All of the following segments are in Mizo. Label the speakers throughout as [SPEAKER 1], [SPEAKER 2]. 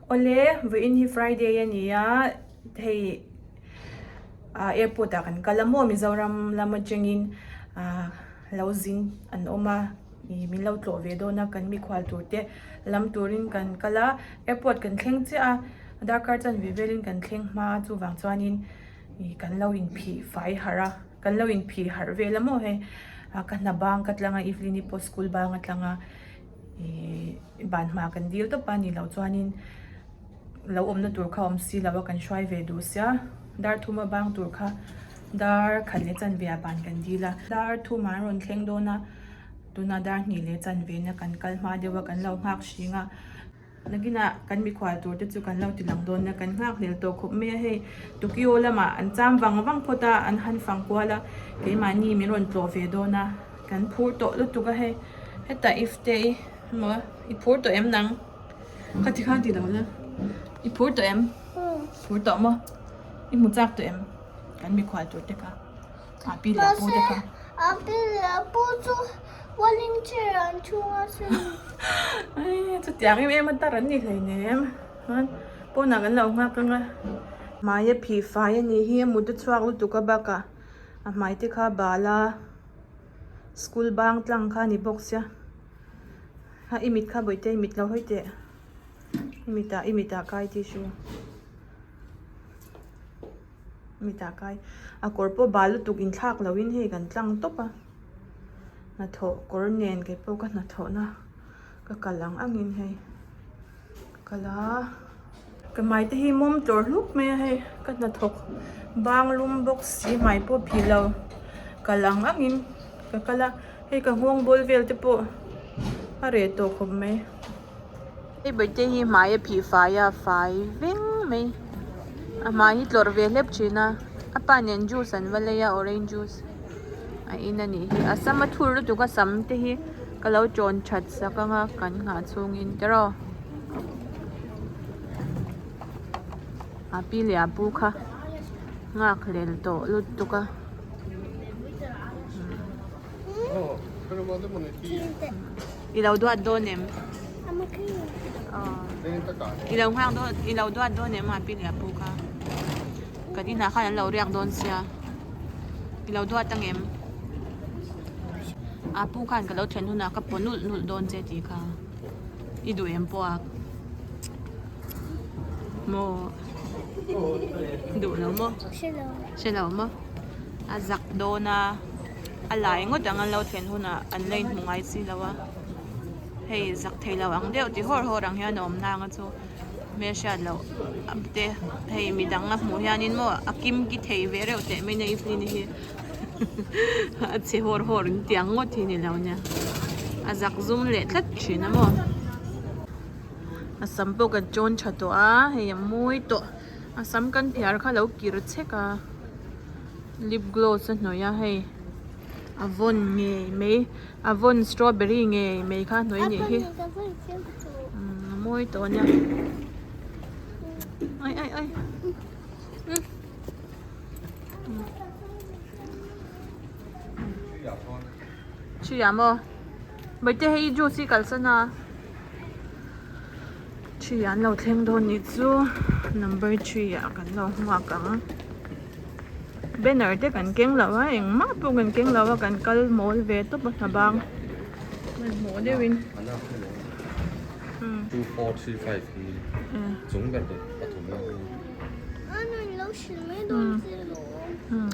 [SPEAKER 1] Awle, vawiin hi Friday a ni a, hei ah airport ah kan kal a maw Mizoram lam atangin ah lo zin an awm a ih min lo tlawh ve dawn a kan mikhual tur te lam turin kan kal a, airport kan thleng chiah a darkar chanve velin kan thleng hma a chuvang chuanin ih kan lo inphih fai harh a kan lo inphih harh vel a maw hei ah ka hna bang ka tlang a Evelyn-i pawh school bang a tlang a. Ihh ban hma kan dil tawp a ni loh chuanin lo awmna tur kha a awm si lo a kan hruai ve duh sia dar thuma bang tur kha dar khat leh chanve ah ban kan dil a dar thumah an rawn thleng dawn a tunah dar hnih leh chanve na kan kal hma deuh a kan lo nghak hring a nakinah kan mikhual tur te chu kan lo ti lang dawn a kan nghak hlel tawh khawp mai a hei Tokyo lamah an cham vang vang phawt a an han fang kual a keimahni min rawn tlawh ve dawn a. Kan phur tawh lutuk a hei hetah if te i maw i phur tawh em nang ka ti khan ti lo la i phur tawh em phur tawh maw i hmu chak tawh em kan mikhual tur te kha a pi leh a pu te kha
[SPEAKER 2] a pi leh a pu chu walling chair an chhung a sin
[SPEAKER 1] ai chutiang em em a tar an ni hleinem chuan pawnah kan lo nghak anga hmai a phih fai a nih hi a mut a chhuak lutuk a bakah a hmai te kha a bal a. School bang tlang kha a ni bawk sia ha i mit kha bawihte i mit lo hawi teh i mit ah i mit ah kai tissue i mit ah kai a kawr pawh bal lutuk inthlak loh in hei kan tlang tawp a hnathawh kawr nen kei pawh ka hnathawh na ka kal ang ang in hei. Ka kal a ka hmai te hi mawm tlawr hluk mai a hei ka hnathawk bang lum bawk si hmai pawh phih lo kal ang ang in ka kal a hei ka nghawng bawl vel te pawh a reh tawh khawp mai hei bawihte hi hmai a phih fai a fai veng mai a hmai hi tlawrh ve hlep thin a a pa nen juice an va lei a orange juice a in a nih hi a sam a thur lutuk a sam te hi. Ka lo tawn that sak anga kan nghah chhungin tiraw a pi leh a pu kha nghak hlel tawh lutuk a i lo duat dawn em i lo nghak dawn i lo duat dawn em a pi leh a pu kha kan inah khan an lo riak dawn sia i lo duat ang em. A pu khan ka lo thlen hunah ka paw nulh nulh dawn che tih kha i duh em pawh a maw duh lo maw hre lo maw a zak dawn a a lai ngawt ang an lo thlen hunah an la inhmu ngai si lo a hei zak thei lo ang deuh ti hawr hawr ang hian a awm nang a chu hmelhriat loh te hei midang a hmuh hianin maw a kim ki thei ve reuh teh mai a Evelyn-i hi. A chhe hawr hawr in tiang ngawt hi ni lo nia a zak zum leh tlat thin a maw a sam pawh kan tawn tha tawh a hei a mawi tawh a sam kan phiar kha a lo kir chhek a lip gloss a hnawih a hei a vawn ngei mai a vawn strawberry ngei mai kha a hnawih a nih hi a mawi tawh a nia ai ai ai. Ṭhi ah maw Bawihte hei i juice hi kalsan a ṭhi an lo thleng dawn nih chu number three ah kan lo nghak ang banner te kan keng lo a engmah pawh kan keng lo a kan kal mawl ve tawp a hna bang hmanhmawh deuhin.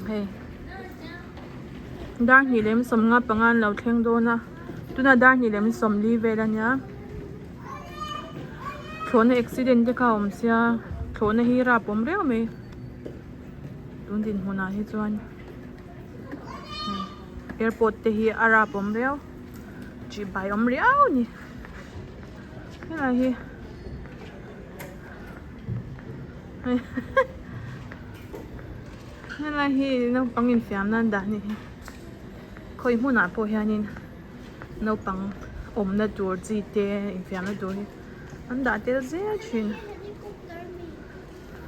[SPEAKER 1] Hei dar hnih leh sawmnga panga an lo thleng dawn a tunah dar hnih leh sawmli vel a nia thlawhna accident te kha a awm sia thlawhna hi rap awm riau mai tun dinhmun ah hi chuan airport te hi a rap awm riau chibai awm riau a ni helai hi. Helai hi naupang infiam nan dah a ni hi khawi hmunah pawh hianin naupang awmna tur chi te infiamna tur hi an dah tel zel thin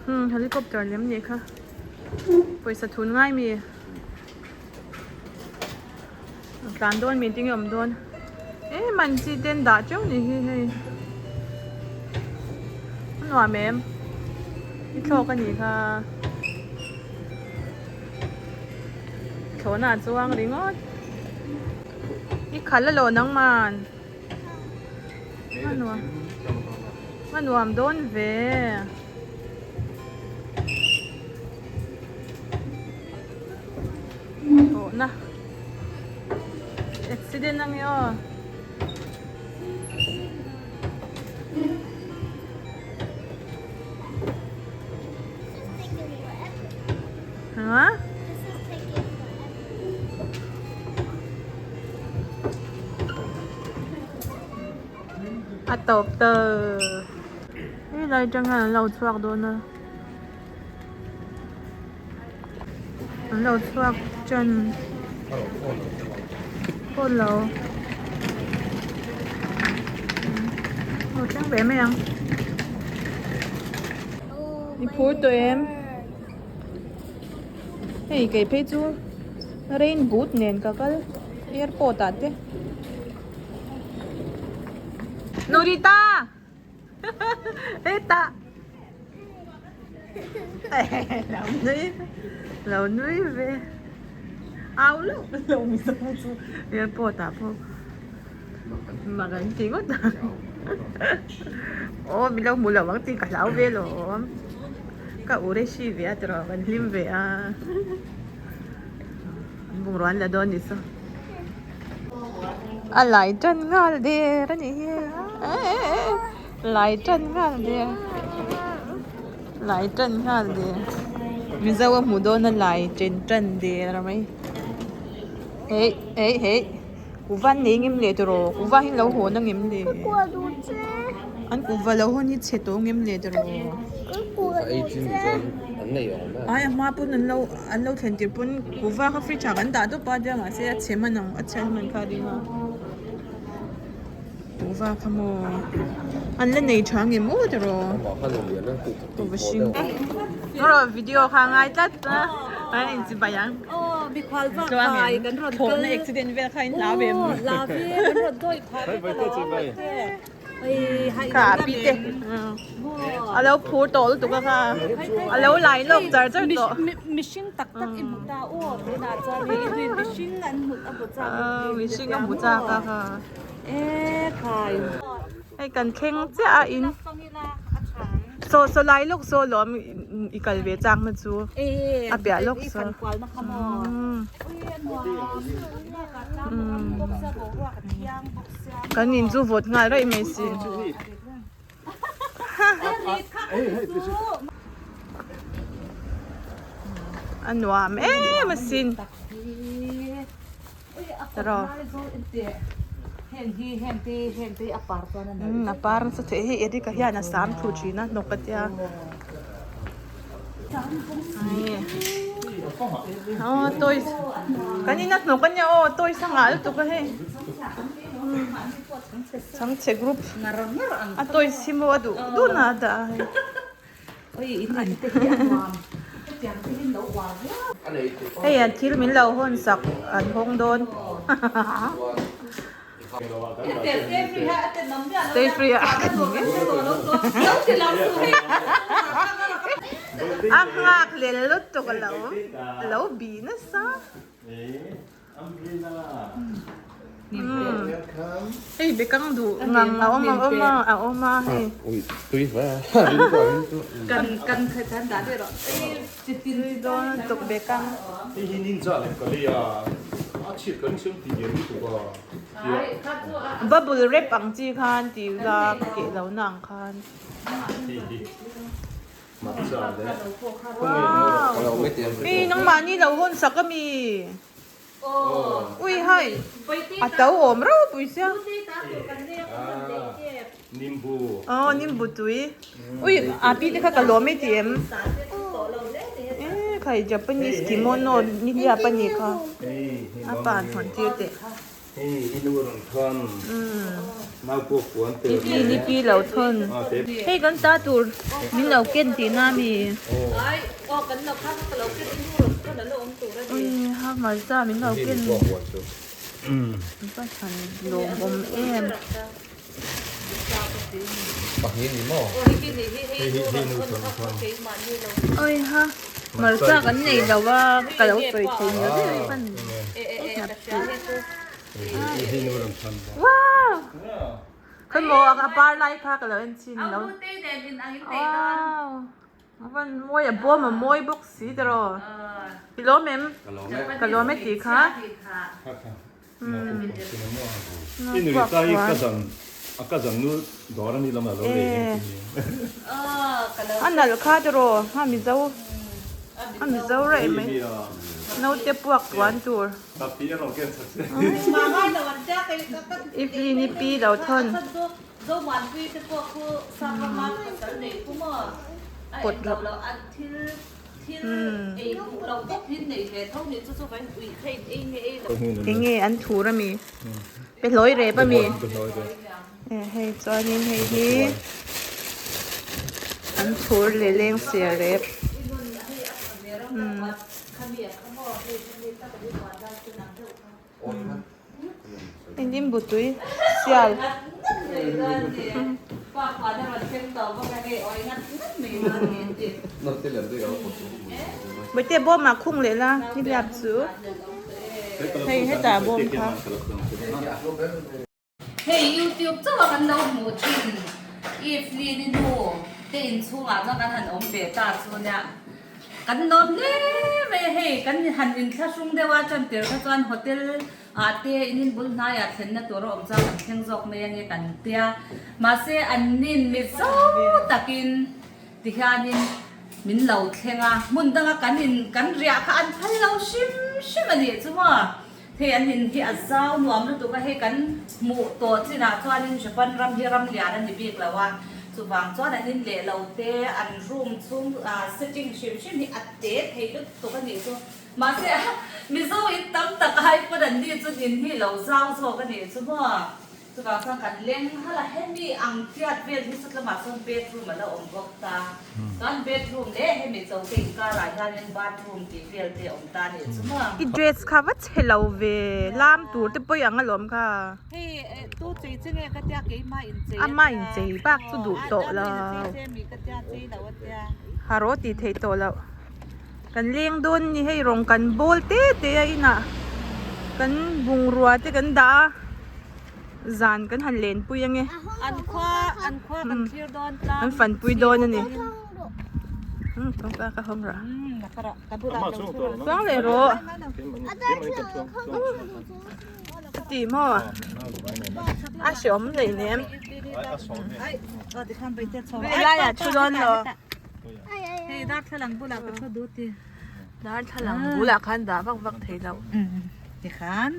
[SPEAKER 1] umm helicopter lem nih kha pawisa thun ngai mi a tlan dawn mi tinge awm dawn em an chi te an dah teuh ni hi hei. Nuam em? I thlawk a nih kha. Thlawhna a chuang ringawt. I khalh alawh nangman. A nuam. A nuam dawn ve. Thlawhna. Accident ange aw. Hả? A tawp ta. Hei lai atang hian an lo chhuak dawn a. An lo chhuak ṭan phone lo lo thleng ve mai ang i phur tawh em hei kei phei chu rain boot nen ka kal airport ah te Nurita. Hetah lo nui lo nui ve au loh loh mizo chu airport ah pawh mak an ti ngawt ang aw min lo hmu lo ang tih ka hlau ve lawm ka ure hri ve a tiraw kan hlim ve a an bungrua an la dawn ni saw. A lai tan nghal der a nih hi lai tan nghal der lai tan nghal der mizo a hmuh dawn a lai chen tan der mai hei hei hei kuhva an nei ngem le tiraw kuhva hi an lo hawn a ngem le an kuhva lo hawn hi chhe tawh ngem le tiraw ai a hma pawn an lo. An lo thlen tir pawn kuhva kha fridge ah kan dah tawp a tia mahse a chhe hman ang a chhe hman kha a ding a kuhva kha maw an la nei tha nge maw tiraw kuhva hring rawh video kha a ngai tlat a an inchibai ang tluang em thawhna accident vel kha a inhlau ve em Kha a pi te a lo phur tawh lutuk a kha a lo lai lawk char char tawh.
[SPEAKER 3] Mihring tak tak i hmu ta aw tunah chuan hei i rin mihring an hmu a hmu chak
[SPEAKER 1] mihring a hmu chak a kha
[SPEAKER 3] e khai
[SPEAKER 1] hei kan thleng chiah a in saw saw lai lawk saw lawm i kal ve chak na chu a piah lawk saw. Kan in chu vawt nghal raih mai si. A nuam em asin. Tiraw. A par nasa theih hei Eric-a hian a sam thu thin a hnawk a tia. Aw toys kan in a hnawk ania aw toys a nghah lutuk a hei chhangchhe group a toys hi maw a duh dun a a dah a hei. Hei an thil min lo hawn sak an hawng dawn Stay free a a nghak lel lutuk a lo bih nasa. Hei bekang duh ngang a awm a awm a a awm a hei. Tui dawn lutuk bekang. Bubble wrap ang chi khan ti ula keh lo na ang khan. Wow! Nangmahni lo hawn sak ami? Ui hai! A to awm ropui sia. Aw nimbu tui. Ui a pi te kha ka lawm e ti em? E khai Japanese kimono ni hliap a ni kha. A pa an hawn tir teh. Ni pi ni pi lo thawn. Hei kan ta tur min lo ken tih na mi. Ui ha hmarcha min lo ken. Pa chhan lawm awm em. Oi ha hmarcha kan nei lo a ka lo sawi thei ni lo deuh hi wow khawimaw a par lai kha ka lo en chhin lo wow a van mawi a bawm a mawi bawk si tiraw i lawm em ka lawm e tih kha. A nalh kha tiraw a mizo a mizo raih mai naute puak puan tur Evelyn i pi lo thawn pawt rawh. Enge an thur ami? Pe hlawi rep ami? E hei chuanin hei hi an thur leh leng siar rep. Engtin butui sial. Bawihte bawm ah khung leh la ni liap chu hei hetah bawm kha.
[SPEAKER 3] Hei youtube chauh a kan lo hmuh thin Evelyn i nu te inchhungah chuan kan han awm ve ta chu nia. Kan nuam hle mai a hei, kan han inthlahrung deuh a chantir kha chuan hotel ah te in in bul hnaiah thlenna tur a awm chuan kan thleng zawk mai ange kan tia. Mahse an nin mi zo takin tihianin min lo thleng a, hmun danga kan in kan riah kha an phal lo hrim hrim a nih chu maw. Hei an in hi a zau nuam lutuk a, hei kan hmuh tawh chinah chuanin Japan ram hi ram lian a ni bik lo a, chuvang chuan an in leh lo te, an room chhung setting hrim hrim hi a te thei lutuk a nih chu. Mahse Mizo in tam tak ai pawn an ni chu in hi lo zau zawk a nih chu maw. Chuvang chuan kan leng halh a, hemi ang tiat vel hi chu tlangah chuan bedroom a la awm bawk ta. Chuan bedroom leh hemi choka inkarah hianin bathroom tih vel te a awm ta nih chu maw.
[SPEAKER 1] I dress kha va chhe lo ve, lam tur te pawh i ang alawm kha.
[SPEAKER 3] Hei tu chei che nge ka tia keimah inchei a tia.
[SPEAKER 1] Ama inchei bak chu duh tawh lo. Ha rawh tih theih tawh loh. Kan leng dawn ni hei rawng kan bawl te te a inah kan bungrua te kan dah a. Zan kan han len pui ange.
[SPEAKER 3] An khua an khua kan thlir dawn tlang.
[SPEAKER 1] An fan pui dawn ani. Kawngka ka hawng rah. Chuang leh rawh. A ti maw? A hreawm leh nem. Helai ah thu dawn lo.
[SPEAKER 3] Hei darthlalang bulah ka thu duh ti.
[SPEAKER 1] Darthlalang bulah khan dah vak vak thei lo.
[SPEAKER 3] Tikhan.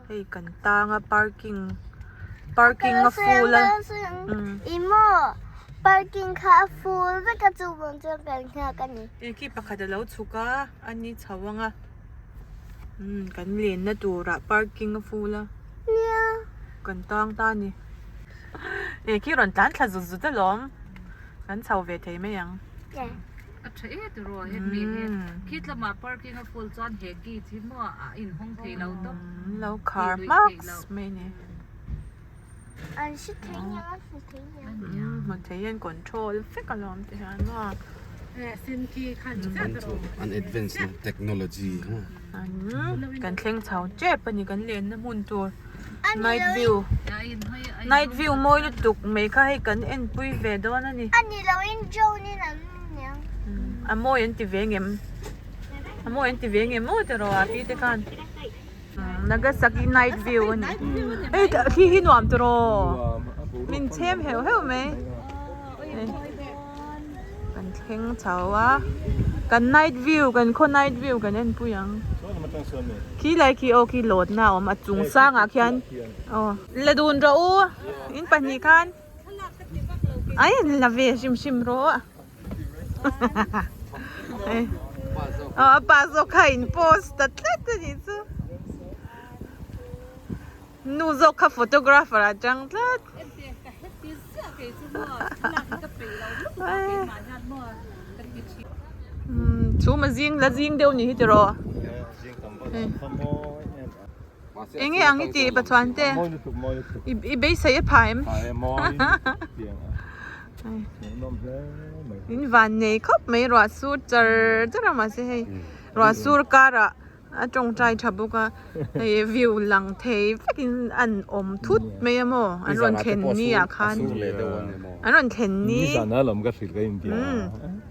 [SPEAKER 1] Hei kan tang a parking parking a full a.
[SPEAKER 2] I maw parking kha a full vek a chu vang chuan kan nghak a ni.
[SPEAKER 1] Hei khi pakhat a lo chhuk a a ni chho ang a umm kan lenna turah parking a full a.
[SPEAKER 2] Nia.
[SPEAKER 1] Kan tang ta a ni. Hei khi rawn tlan thla zut zut alawm kan chho ve thei mai ang.
[SPEAKER 3] A tha e tiraw hemi hi khi tlama parking a full chuan he gate hi maw a inhawng thei lo tawp.
[SPEAKER 1] Lo khar hmak mai ni.
[SPEAKER 2] An hre thei niang a hmu thei niang.
[SPEAKER 1] Hmu thei hian control vek alawm ti hian maw.
[SPEAKER 4] An advance na technology huh.
[SPEAKER 1] Kan thleng chho tep a ni kan lenna hmun tur night view night view mawi lutuk mai kha hei kan enpui ve dawn a ni.
[SPEAKER 2] A ni lo in drone in an niang.
[SPEAKER 1] A mawi an ti ve ngem a mawi an ti ve ngem maw tiraw a pi te khan Nagasaki night view a ni hei thli hi nuam tiraw min chhem heuh heuh mai. Kan thleng chho a, kan night view kan khaw night view kan en pui ang. Khi lai khi aw khi lawtna a awm a chung sangah khian aw la dun rawh u in pahnih khan ai la ve hrim hrim rawh aw a pa zawk kha in post ta tlat a nih chu nu zawk kha photographer ah tang tlat. Chhum a zing la zing deuh ni hi tiraw. Enge ang i tih Pathuan te? I beisei a pha em? In van nei khawp mai ruah sur char char a mahse hei ruah sur karah a tawngtai tha bawk a hei view lang thei vekin an awm thut mai a maw an rawn thlen ni ah khan an rawn thlen ni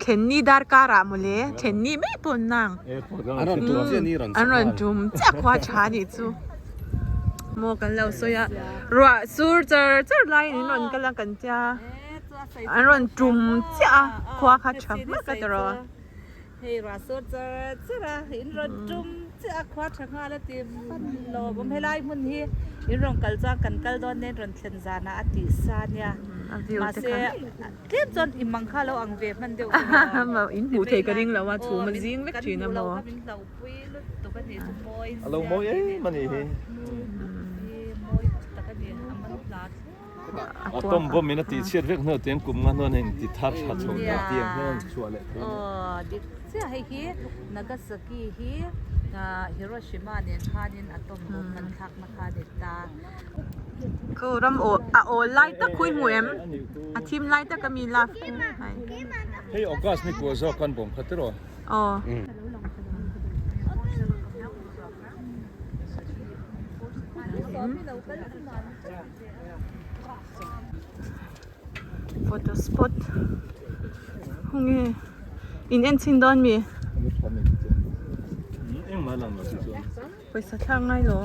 [SPEAKER 1] thlen ni dar karah mawle thlen ni mai pawh an nang an rawn tum chiah khua tha a nih chu maw kan lo sawi a ruah sur char char laiin an rawn kal a kan tia an rawn tum chiah a khua kha tha hmak a tawrh a.
[SPEAKER 3] Hei ruah sur char char a, in rawn tum chiah a khua tha nghal a ti hman lo awm. Helai hmun hi in rawn kal chuan kan kal dawn nen rawn thlen zanah a tih sa nia. Mahse tlem chuan i mang kha lo ang ve hman deuh tur a.
[SPEAKER 1] In hmuh theih ka ring lo a, chhum a zing vek thin a maw.
[SPEAKER 3] Kan hmuh lo kha min hlauhpui lutuk a nih chu mawi
[SPEAKER 5] A lo mawi em a nih hi.
[SPEAKER 3] Mawi tak a ni, a man hla thleng.
[SPEAKER 5] A tawm bawm in a tih chhiat vek hnuah tiang kum nga hnuan hei ti thar tha chho ta tiang hian chhuah leh thei a ni.
[SPEAKER 3] Aw dik chiah hei hi Nagasaki hi Hiroshima nen khanin a tawm bawm man thlakna kha a ni ta.
[SPEAKER 1] Khaw ram aw a awl lai tak khui hmu em a thim lai tak a mi love khu hai.
[SPEAKER 5] Hei August ni kua zawk kan bawm kha tiraw.
[SPEAKER 1] Aw. Photo spot hunge in en chhin dawn mi pawisa thlak ngai lo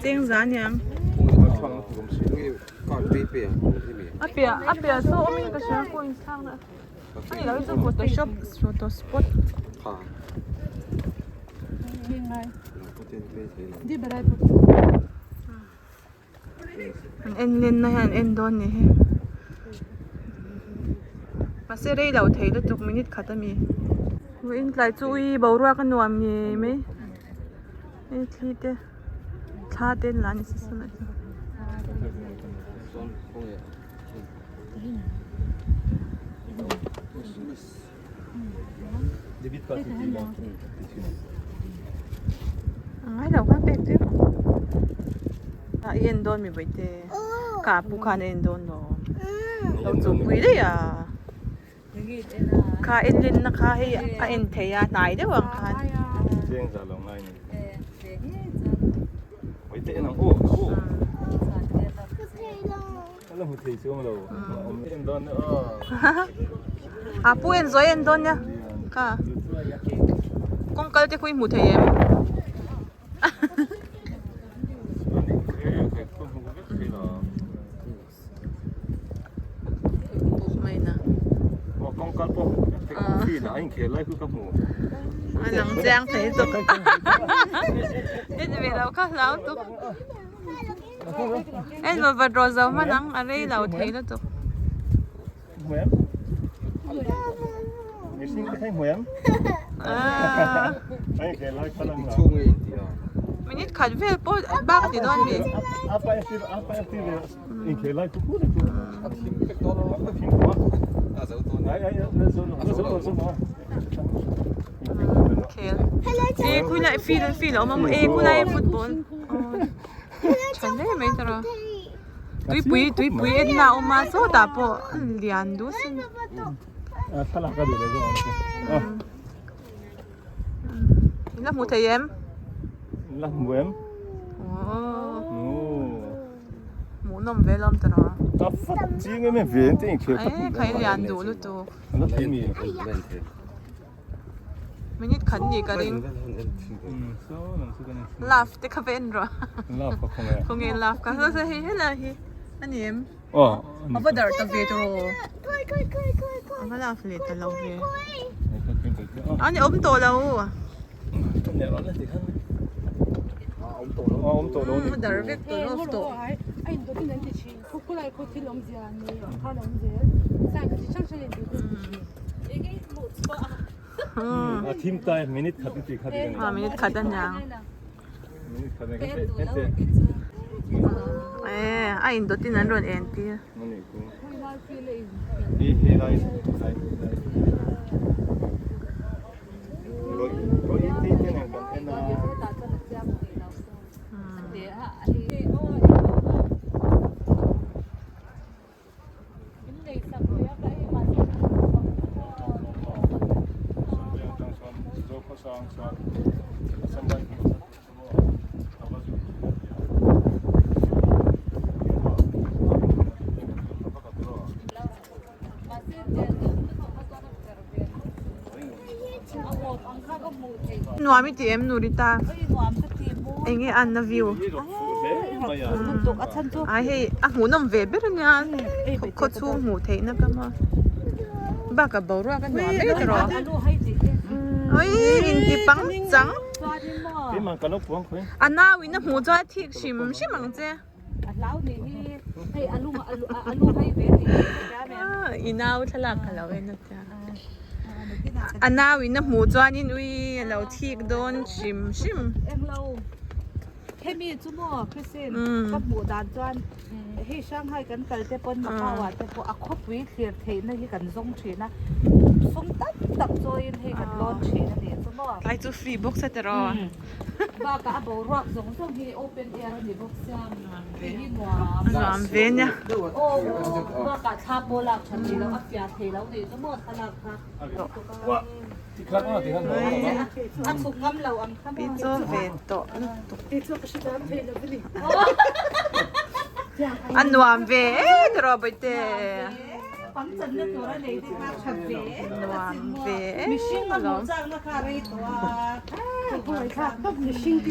[SPEAKER 1] cheng za aniang a piah a piah chu awm in ka hria coins thlak na ani lo hi chu photoshop photo spot. An en len na hian an en dawn ni hi mahse rei lo thei lutuk minute khat a mi vawiin tlai chu ui boruak a nuam ngei mai hei thli te thla te an la a ni sa sa mai chu. A ngai lo kha pek tir ang a i en dawn mi vaite ka pu khan a en dawn lo lo chawpui daih a kha en len na kha hei a en thei a hnai deuh ang khan. A pu en zawi en dawn nia kha kawng kal te khu i hmuh thei em? A lang chiang thei tuk en ve lo kha hlau tuk. En va vat rawh zo hman ang a rei lo thei lutuk. Minute khat vel pawh bak ti dawn mi. Khel. E khulai field field a awm a maw e khulai football. Tha hle mai ta rawh tuipui tuipui en na a awm a sawtah pawh lian duh sin in la hmu thei em
[SPEAKER 5] la hmu em
[SPEAKER 1] aww hmuh nawm ve lawm ta rawh e khai lian duh lutuk Minute khat ni ka ring. Love te kha va en rawh. Khawnge love ka saw saw hei helai hi a ni em? A va darh ta ve tawh. A va love leh ta lo ve. A ni awm tawh lo. A darh vek tawh love tawh.
[SPEAKER 5] A thim tai minute khat ti khat ni.
[SPEAKER 1] A minute khat a niang.
[SPEAKER 5] Minute khat ni ka te.
[SPEAKER 1] Eh a in dawt in an rawn en tir.
[SPEAKER 5] Mani ku. Hi hi lai lai lai. Roi roi ti te nen kan en a.
[SPEAKER 1] Nuam i ti em Nurita? Enge an na view? Ai hei a hmuhnawm ve ber ania khaw chhung hmuh theihna ka maw bakah boruak a nuam em erawh ui inti pang chang a nauin a hmuh chuan a thik hrim hrim ang che. I nau thlalak ka lo en a tia a nauin a hmuh chuanin ui a lo thik dawn hrim hrim.
[SPEAKER 3] Hemi chu maw Christine ka hmuh dan chuan hei Shanghai kan kal te pawn Macau ah te pawh a khawpui thlir theihna hi kan zawng thin a sum tam tak chawiin hei kan lawn thin a nih chu maw.
[SPEAKER 1] Tlai chu free bawk se tiraw.
[SPEAKER 3] Bakah a boruak zawng zawng hi open air a ni bawk sia hei hi nuam.
[SPEAKER 1] Nuam ve nia.
[SPEAKER 3] Aw bakah thla pawh lak tha thei lo a fiah thei lo nih chu maw thlalak kha. A chhuk ngam lo ang kha maw.
[SPEAKER 1] Pi chaw ve tawh lutuk. A nuam ve e tiraw Bawihte. Nuam ve em alawm.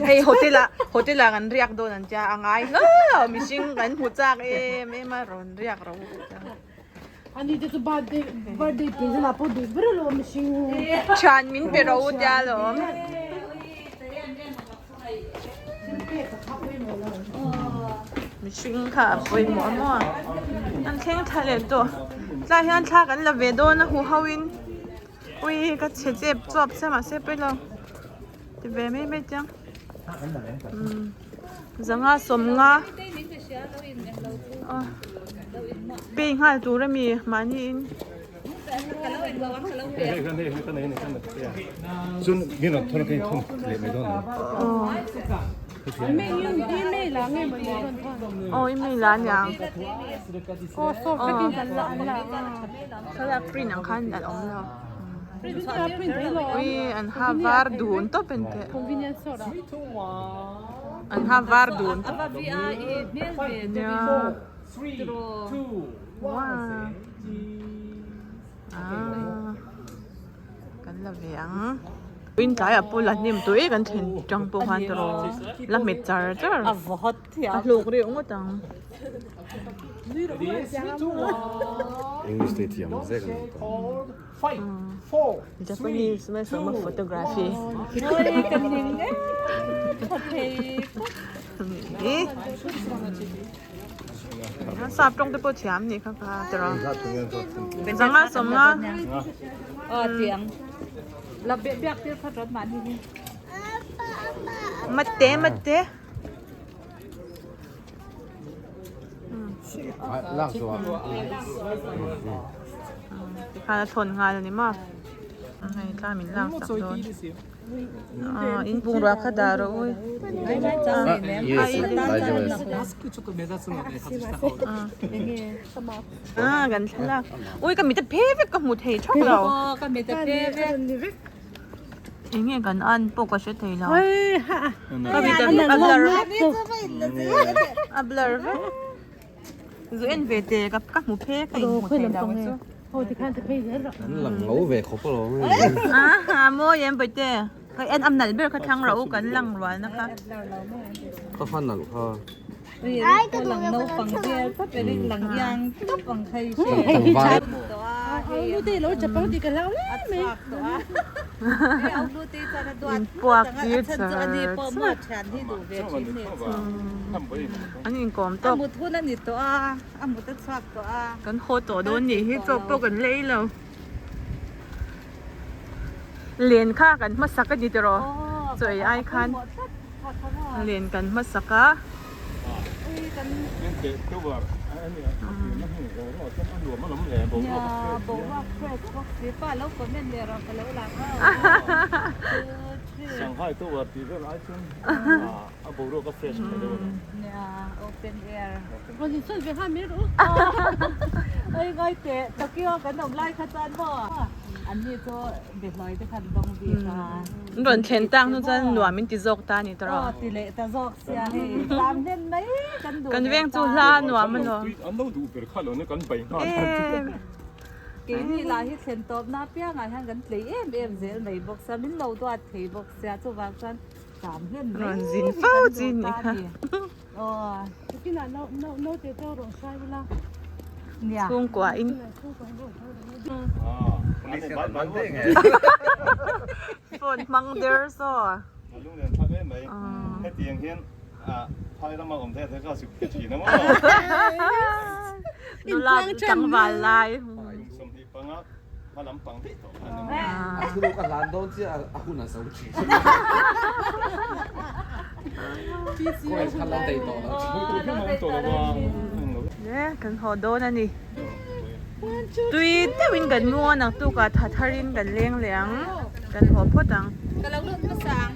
[SPEAKER 1] Hei hotel ah hotel ah kan riak dawn an tia a ngai hle lo mihring kan hmu chak em em a rawn riak ro Thian min pe ro tia alawm. Mihring kha a pawimawh a maw an thleng thla leh tawh tlai hian thla kan la ve dawn a huh ho in ui ka chhe chep chuap sia mahse pawilo ti ve mai mai chiang umm zanga sawmnga pay nghal tur ami mahni in. Aw email a aniang thlalak print ang khan an awm lo ui an ha var dun tawp en teh an ha var dun tawp nia wow. Aaa kan la ve ang in tlaiah pawh la hnem tawh e kan thlen tang pawh khan tawh la hmet char char a hlawk reuh ngawt ang
[SPEAKER 4] English te thiam zek an awm tawh
[SPEAKER 1] Japanese malsawma photography Sap tawng te pawh thiam nih kha kha tiraw zanga sawmnga mate mate tikhan a thawn nghal a ni maw hei tla min lak sak dawn. In bungrua kha dah rawh ui. Ah kan thlalak. Ui ka mit a phe vek ka hmu thei thak lo.
[SPEAKER 3] Ka mit a phe vek.
[SPEAKER 1] Enge kan an pawh ka hre thei lo. Ka mit a blur vek. A blur vek. Zu en ve te ka ka hmu phe ka in hmu thei lo chu.
[SPEAKER 4] An lang lo ve khawp alawm hei.
[SPEAKER 1] Ah mawi em Bawihte. Ka en am nalh ber kha thlang rawh u kan lang rual na kha.
[SPEAKER 4] Ka fa nalh kha.
[SPEAKER 3] Lang naupang vel tawp e ring lang iang tawp ang kha i hre.
[SPEAKER 1] Inpuak tir char char. An inkawm tawk. Kan haw tawh dawn nih hi chaw pawh kan lei lo. Len kha kan hmasak a ni tiraw chaw ei ai khan len kan hmasak a.
[SPEAKER 5] A boruak a fresh thei deuh a ni.
[SPEAKER 3] Nia, open air. Oi ngawi teh Tokyo kan awm lai kha chuan maw an ni chu behlawi te khan dawng bik a.
[SPEAKER 1] An rawn thlen tak hnu chuan nuam in ti zawk ta a ni tawh
[SPEAKER 3] Aw ti leh ta zawk sia hei tlam hlen mai kan duh
[SPEAKER 1] Kan veng chu hla nuam alawm.
[SPEAKER 5] An lo duh ber kha lo nia kan bei nghal.
[SPEAKER 3] Keini lah hi thlen tawpna apiangah hian kan tlei em em zel mai bawk sia min lo duat thei bawk sia chuvang chuan tlam hlen mai
[SPEAKER 1] Rawn zin fo chi ni kha. Chhungkua in. Phone hmang der saw. Nula tlangval lai.
[SPEAKER 4] A thuruk a hlan dawn chiah a hun a zo thin. Coins kha lo daih tawh lo thin.
[SPEAKER 1] Le kan haw dawn a ni. Tui deuhin kan mu a naktukah tha tharin kan leng leh ang. Kan haw phawt ang.
[SPEAKER 3] Ka lo lut hmasa ang.